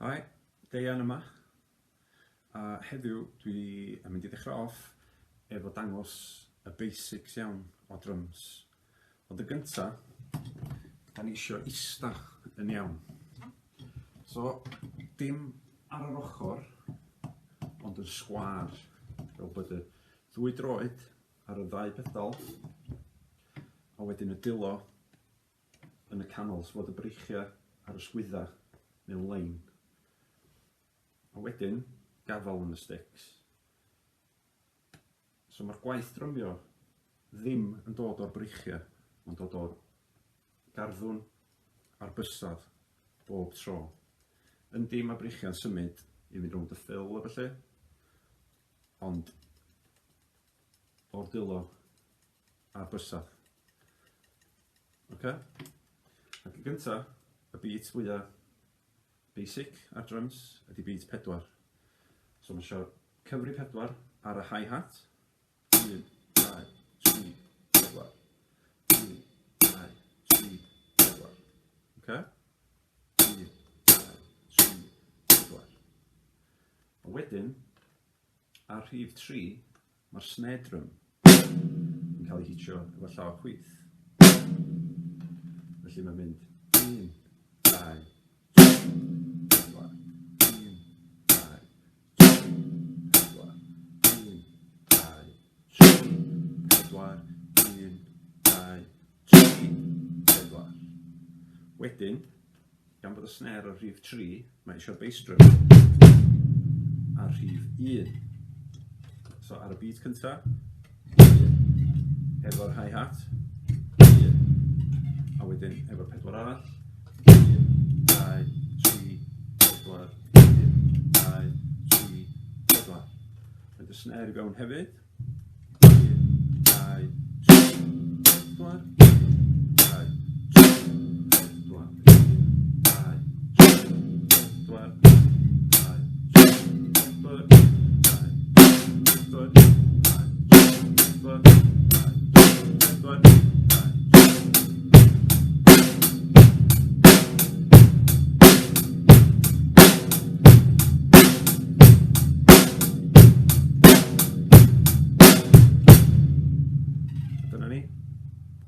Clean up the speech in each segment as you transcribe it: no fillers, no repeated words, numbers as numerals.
Hi, Deian yma. A heddiw dwi yn mynd i ddechrau off efo dangos y basics iawn o drums. Ond y gynta, da ni isio ista yn iawn. So, dim ar yr ochr, ond yn sgwâr, fel bod y ddwy droed ar y ddau pedal, a wedyn y dwylo yn y canol, so fod y breichiau ar y sgwydda mewn lein. A wedyn, gafal yn y sticks. So mae'r gwaith drymio ddim yn dod o'r breichiau, mae'n dod o'r garddwn a'r bysedd bob tro. Yndi, mae breichiau'n symud i fynd rownd y ffil a felly, ond o'r dwylo a'r bysedd. Oce? Ac yn gynta, y beat fwya basic ar drums ydy beat 4. So mae eisiau cyfri 4 ar y hi-hat. 1, 2, 3, 4. 1, 2, 3, 4. Oce? 1, 2, 3, 4. A wedyn, ar rhif 3, Mae'r snare drum yn cael ei hitio efo llaw chwith. Felly mae'n mynd 1, 2, 3, 4, 1, 2, 3, 4, 1, 2, 3, 4, 1, 2, 3, 4. Wedyn, Gan bod y snare ar rhif 3, mae eisiau'r bass drum ar rhif 1. So ar y beat cynta, 1, efo'r hi-hat, 1, a wedyn efo'r pedwar arall, 1, 2, 3, 4, 1, 2, 3, 4. Mae y snare i fewn hefyd. 1, 2, 3, 4, 1, 2, 3, 4, 1, 2, 3, 4, 1, 2, 3, 4, 1, 2, 3, 4, 1, 2, 3, 4, 1, 2, 3, 4, 1, 2, A dyna ni.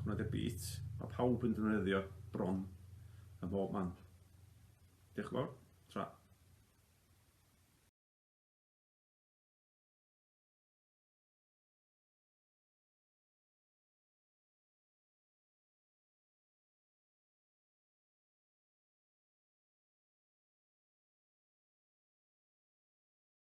Hwna di'r beat. Mae pawb yn defnyddio bron yn bob man. Diolch yn fawr. Tra.